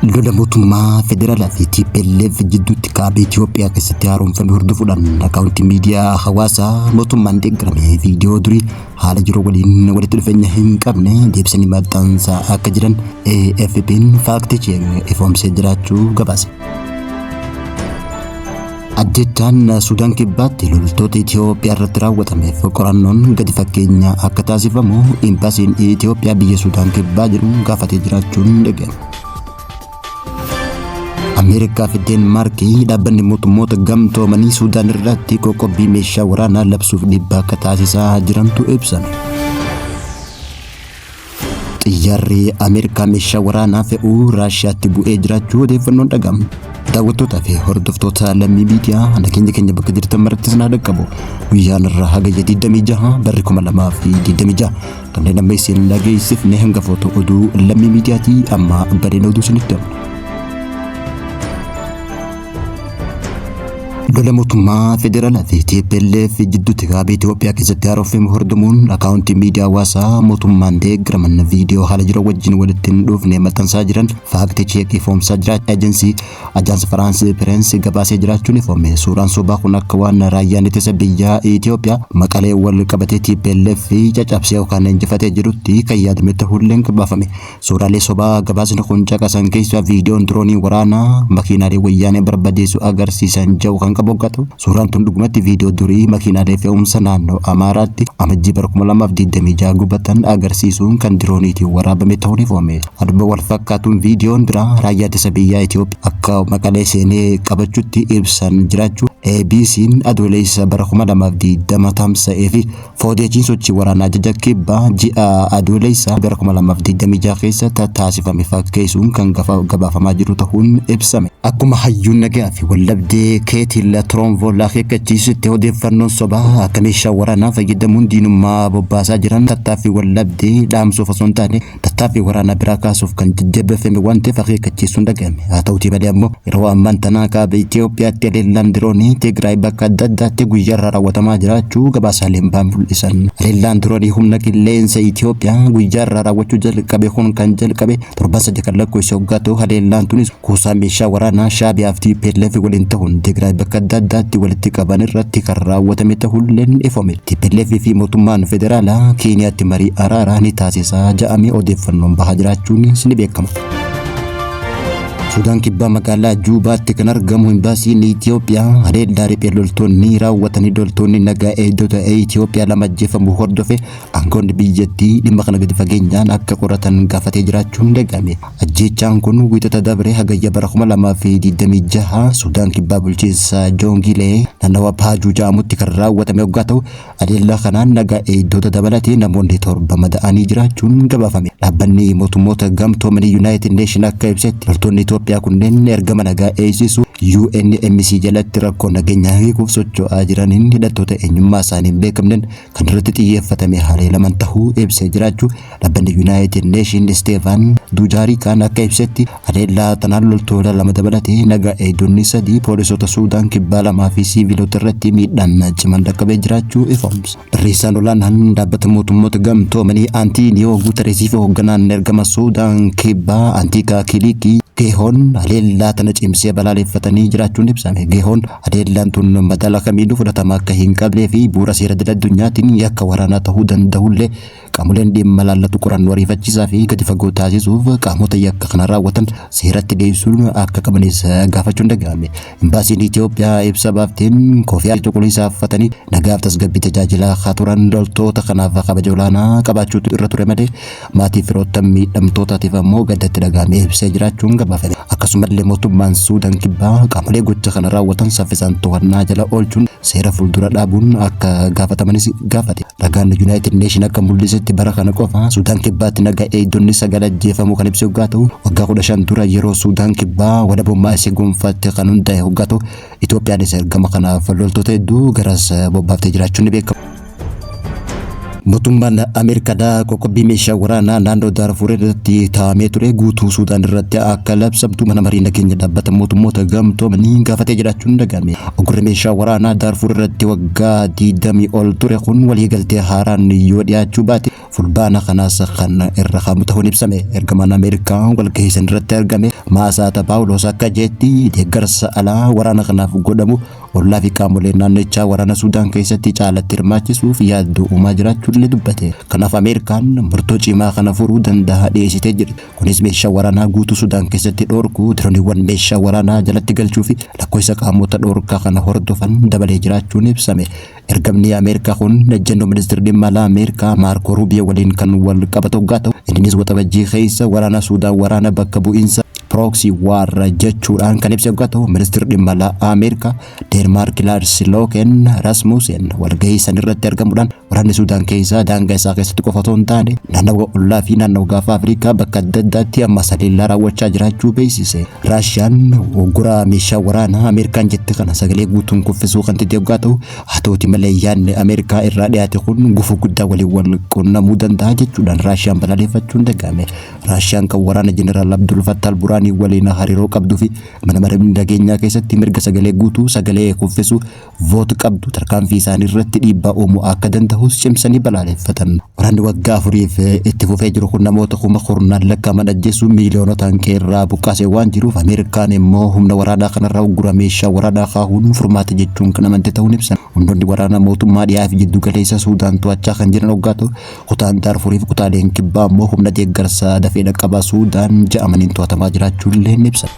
Lola mootummaa federaalaa fi TPLF jidduutti kaaba Itoophiyaa keessatti haaromfame hordofuudhaan akkaawuntii miidiyaa hawaasaa mootummaan deeggarame viidiyoo durii haala jiru waliin walitti dhufeenya hin qabne deebisanii maxxansaa akka jiran AFP'n fact check ifoomsee jiraachuu gabaase. Ajjechaan Suudaan Kibbaatti loltoota Itoophiyaa irratti raawwatameef qorannoon gadi fakkeenya akka taasifamu Imbaasiin Itoophiyaa biyya Suudaan Kibbaa jiru gaafatee jiraachuun dhaga'ame. Ameerikaa fi Deenmaarkii dhaabbanni mootummoota gamtoomanii Suudaan irratti qoqqobbii meeshaa waraanaa labsuuf dhiibbaa akka taasisaa jirantu ibsame. Xiyyaarri Ameerikaa meeshaa waraanaa fe'uu Raashiyaatti bu'ee jiraachuu odeeffannoon dhaga'ame. Daawwattootaa fi hordoftoota Lammii Miidiyaa, nageenya keenya bakka jirtan maratti isin haa dhaqqabu. Guyyaan irraa Hagayya 26 barri 2026 kanneen amma isin dhageessifne hangafoota oduu Lammii Miidiyaatii, amma badeen oduu isinitti hima. Lola mootummaa federaalaa fi TPLF jidduutti kaaba Itoophiyaa keessatti haaromfame hordomuun akkaawuntii miidiyaa hawaasaa mootummaan deeggaraman viidiyoo haala jiru wajjin walitti hin dhufne maxxansaa jiran fact check ifoomsaa jira ejensii Ajaansi Firaansi Pireens gabaasee jiraachuun ifoome. Suuraan sobaa kun akka waan raayyaan ittisa biyyaa Itoophiyaa Maqalee wal qabatee TPLF caccabsee yookaan injifatee jirutti kan yaadame ta'ullee gabaafame. Suuraalee sobaa gabaasni kun caqasan keessaa viidiyoon diroonii waraanaa makiinaalee wayyaanee barbadeessu agarsiisan jedhu kan qabu hoggaa ta'u, suuraan tun dhugumatti viidiyoo durii makiinaalee fe'umsa naannoo Amaaraatti Amajjii bara 2026 gubatan agarsiisuun kan dirooniitiin waraabame ta'uun ifoome. Haaluma wal fakkaatuun viidiyoon biraa raayyaa ittisa biyyaa Itoophiyaa akka Maqalee seenee qabachutti ibsan jiraachuu ABC'n Adoolessa bara 2020 tamsa'ee fi footeejiin sochii waraanaa ajaja kibbaa ji'a Adoolessa bara 2026 keessa taasifame fakkeessuun kan gabaafamaa jiru ta'uun ibsame. Akkuma hayyuun nagaa fi waldhabdee Keetil Tiroonvool akeekkachiisutti, odeeffannoon sobaa akka meeshaa waraanaa fayyadamuun diinummaa bobbaasaa jiran tattaaffii waldhabdee dhaamsuuf osoo hin taane tattaaffii waraanaa biraa kaasuuf kan jajjabeeffame waan ta'eef akeekkachiisuun dhaga'ame. Haa ta'utii malee ammoo yeroo ammaan tanaa kaaba Itoophiyaatti haleellaan diroonii Tigraay bakka adda addaatti guyyaarraa raawwatamaa jiraachuu gabaasaaleen ba'an mul'isan. Haleellaan diroonii humna qilleensa Itoophiyaa guyyaarraa raawwachuu jalqabe kun kan jalqabe torban 3 kan lakkoofse hoggaa ta'u, haleellaan tunis kuusaa meeshaa waraanaa Shaabiyaa fi TPLF waliin ta'uun Tigraay bakka adda addaatti walitti qaban irratti kan raawwatame ta'ulleen ifome. TPLF fi mootummaan federaalaa Keeniyaatti marii araaraa ni taasisaa ja'amee odeeffannoon bahaa jiraachuunis ni beekama. Sudaan Kibbaa magaalaa Juubaatti kan argamu imbaasiin Itoophiyaa haleellaa riphee loltoonni raawwatanii loltoonni nagaa eegdota Itoophiyaa lama ajjeefamuu hordofe aangoonni biyyattii dhimma kana gadi fageenyaan akka qoratan gaafatee jiraachuun dhaga'ame. Ajjeechaan kun Wiixata dabre Hagayya bara 2026 Sudaan Kibbaa bulchiinsa Joongilee naannawa Paajuu jedhamutti kan raawwatame hoggaa ta'u, haleellaa kanaan nagaa eegdota dabalatee namoonni 7 mada'anii jiraachuun gabaafame. Dhaabbanni mootummoota gamtoomanii United Nation akka ibsetti, loltoonni Itoophiyaa kunneen ergama nagaa eegsisu UNMC jalatti rakkoo nageenyaa hiikuuf socho'aa jiraniin hidhattoota eenyummaa isaanii hin beekamneen kan irratti xiyyeeffatame haleelaman tahuu ibsee jiraachuu dhaabbanni Yunaayitid Neeshin Isteefan Duujaarikaan akka ibsetti, haleellaa tanaan loltoota lama dabalatee nagaa eegdonni sadii, poolisoota Suudaan Kibbaa lamaa fi siiviilota irratti miidhaan cimaan dhaqqabee jiraachuu ifoomse. Barreessaan olaanaan dhaabbata mootummoota gamtoomanii Antiiniyoo Guutareesii fi hoogganaan ergama Suudaan Kibbaa Antiikaa Kiliikii Geehoon haleellaa tana cimsee balaaleffatanii jiraachuun ibsame. Geehoon haleellaan tun madaala kamiinuu fudhatama akka hin qabnee fi bu'uura seera idil addunyaatiin yakka waraanaa tahuu danda'ullee qaamoleen dhimma laallatu qorannoo ariifachiisaa fi gadi fagoo taasisuuf qaamota yakka kana raawwatan seeratti dhiyeessuun akka qabanis gaafachuun dhaga'ame. Imbaasiin Itoophiyaa ibsa baafteen koofiyaa cuquliisaa uffatanii nagaaf tasgabbii tajaajilaa akka turan loltoota kanaaf kabaja olaanaa qabaachuutu irra ture malee maatii firoottan miidhamtootaatiif ammoo gaddatti dhaga'ame ibsee jiraachuun gabaafame. Akkasumallee mootummaan Suudaan Kibbaa qaamolee gocha kana raawwatan saffisaan to'annaa jala oolchuun seera fuuldura dhaabuun akka gaafatamanis gaafate. Ragaan Yunaayitid Neeshin akka mul'isetti, bara kana qofa Suudaan Kibbaatti nagaa eegdonni 9 ajjeefamuu kan ibse hoggaa ta'u, waggaa 15 dura yeroo Suudaan Kibbaa walabummaa isii gonfatte kan hundaa'e hoggaa ta'u, Itoophiyaanis ergama kanaaf loltoota hedduu garas bobbaaftee jiraachuun ni beekama. Mootummaan Ameerikaadhaa qoqqobbii meeshaa waraanaa naannoo Daarfuur irratti taa'amee ture guutuu Suudaan irratti akka labsamtu mana marii nageenya dhaabbata mootummoota gamtoomanii gaafatee jiraachuun dhaga'ame. Uggurri meeshaa waraanaa Daarfuur irratti waggaa 20 ol ture kun waliigaltee haaraan yoo dhiyaachuu baate Fulbaana kanaas kan irra kaamu ta'uun ibsame. Ergamaan Ameerikaa walgahii san irratti argame Maasaata Paawuloos akka jeetti, deeggarsa alaa waraana kanaaf godhamu ollaa fi qaamolee naannichaa waraana Suudaan keessatti caalatti hirmaachisuuf yaaddoo uumaa jiraachuullee dubbate. Kanaaf Ameerikaan murtoo cimaa kana furuu danda'a dhiyeessitee jirti. Kunis meeshaa waraanaa guutuu Sudaan keessatti dhoorkuu, dirooniiwwan meeshaa waraanaa jalatti galchuu fi lakkoofsa qaamota dhoorkaa kana hordofan dabalee jiraachuun ibsame. Ergamni Ameerikaa kun ejjennoo ministeerri dhimma alaa Ameerikaa Maarkoo Ruubiyoo waliin kan wal qabatu hoggaa ta'u, innis Waxabajjii keessa waraana Sudaan waraana bakka bu'iinsa, proxy war, jechuudhaan kan ibse hoggaa ta'u, ministeerri dhimma alaa Ameerikaa Deenmaark Laars Looken Rasmussen walgahii san irratti argamuudhaan waraanni Suudaan keessaa daangaa isaa keessatti qofa otoo hin taane naannawa ollaa fi naannawa Gaafa Afrikaa bakka adda addaatti amma saleellaa raawwachaa jiraachuu beeksise. Raashiyaan uggura meeshaa waraanaa Ameerikaan jette kana sagalee guutuun kuffisuu kan dide hoggaa ta'u, haa ta'uti malee yaadni Ameerikaa irraa dhiyaate kun gufuu guddaa waliin wal quunnamuu danda'a jechuudhaan Raashiyaan balaaleffachuun dagame. Raashiyaan kan waraana Jeneraal Abdul Fattah al-Buraanii waliin hariiroo qabduu fi mana maree nageenyaa keessatti mirga sagalee guutuu sagalee kuffisuu, vote, qabdu tarkaanfii isaanii irratti dhiibbaa uumuu akka danda'us cimsanii balaaleffatan. Waraanni waggaa 4f itti fufee jiru kun namoota kuma kurnaan lakkaa'aman ajjeesuun miiliyoonotaan qe'eerraa buqqaasee waan jiruuf, Ameerikaan immoo humna waraanaa kanarraa uggura meeshaa waraanaa kaahuun furmaata jechuun kan amante ta'uun ibsan. Humnoonni waraanaa mootummaa dhiyaa fi jiddu galeessa Suudaan to'achaa kan jiran hoggaa ta'u, kutaan Daarfurii fi kutaaleen kibbaa immoo humna deeggarsa dafee dhaqqabaa Suudaan ja'amaniin to'atamaa jiraachuullee ni ibsan.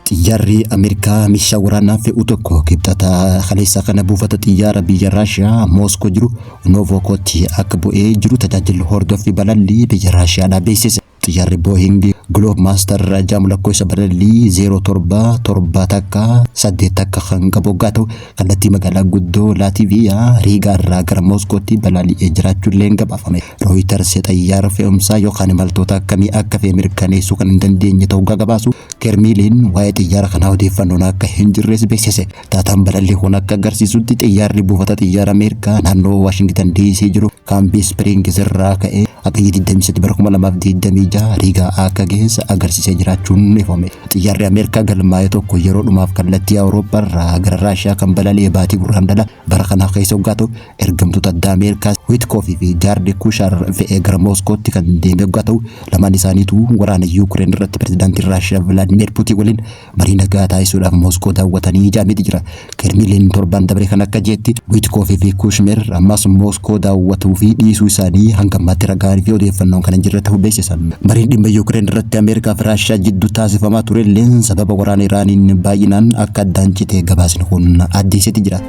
Xiyyaarri Ameerikaa meeshaa waraanaa fe'u tokko Kibxata kaleessaa kana buufata xiyyaara biyya Raashiyaa Mooskoo jiru Novookootti akka bu'ee jiru tajaajilli hordoffii balallii biyya Raashiyaadhaa beeksise. Xiyyaarri Booying Globemaster jedhamu lakkoofsa balallii 07 7 1 8 1 kan qabu hoggaa ta'u, kallattii magaalaa guddoo Laatiiviyaa Riigaa irraa gara Mooskootti balali'ee jiraachuullee gabaafame. Rooyiters xayyaara fe'umsaa yookaan imaltoota akkamii akka fe'e mirkaneessuu kan hin dandeenye ta'uu gabaasu, Kermiiliin waa'ee xiyyaara kanaa odeeffannoon akka hin jirres beeksise. Daataan balallii kun akka agarsiisutti xiyyaarri buufata xiyyaara Ameerikaa naannoo Waashingtan DC jiru Kaambii Ispiriingis irraa ka'ee Hagayya 23 bara 2026 Riigaa akka geesse agarsiisee jiraachuun ifame. Xiyyaarri Ameerikaa galmaa'e tokko yeroo dhumaaf kallattii Awurooppaa irraa gara Raashiyaa kan balali'e baatii Gurraandhala bara kanaa keessa hoggaa ta'u, ergamtoota addaa Ameerikaa Witkoof fi Jaard Kushar fe'ee gara Mooskootti kan deeme hoggaa ta'u, lamaan isaaniitu waraana Yuukireen irratti pirezidaantii Raashiyaa Vilaadimiir Putiin waliin marii nagaa taasisuudhaaf Mooskoo daawwatanii jedhameeti jira. Kirmiliin torban dabre kan akka jeetti, Witkoof fi Kushner ammas Mooskoo daawwatuu fi dhiisuu isaanii hanga ammaatti ragaan fi odeeffannoon kan hin jirre ta'uu beeksisan. Mariin dhimma Yuukireen irratti Ameerikaa fi Raashiyaa jidduu taasifamaa ture illeen sababa waraana Iraaniin baay'inaan akka addaan cite gabaasni kun addeesseeti jira.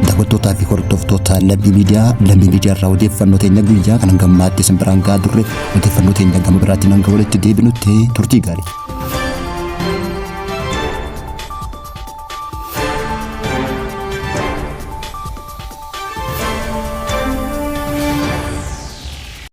Daawwattootaa fi hordoftoota Lammii Miidiyaa, Lammii Miidiyaa irraa odeeffannoo teenya guyyaa kan hanga ammaatti isin biraan gahaa turre, odeeffannoo teenya gama biraatiin hanga walitti deebinutti turtii gaarii.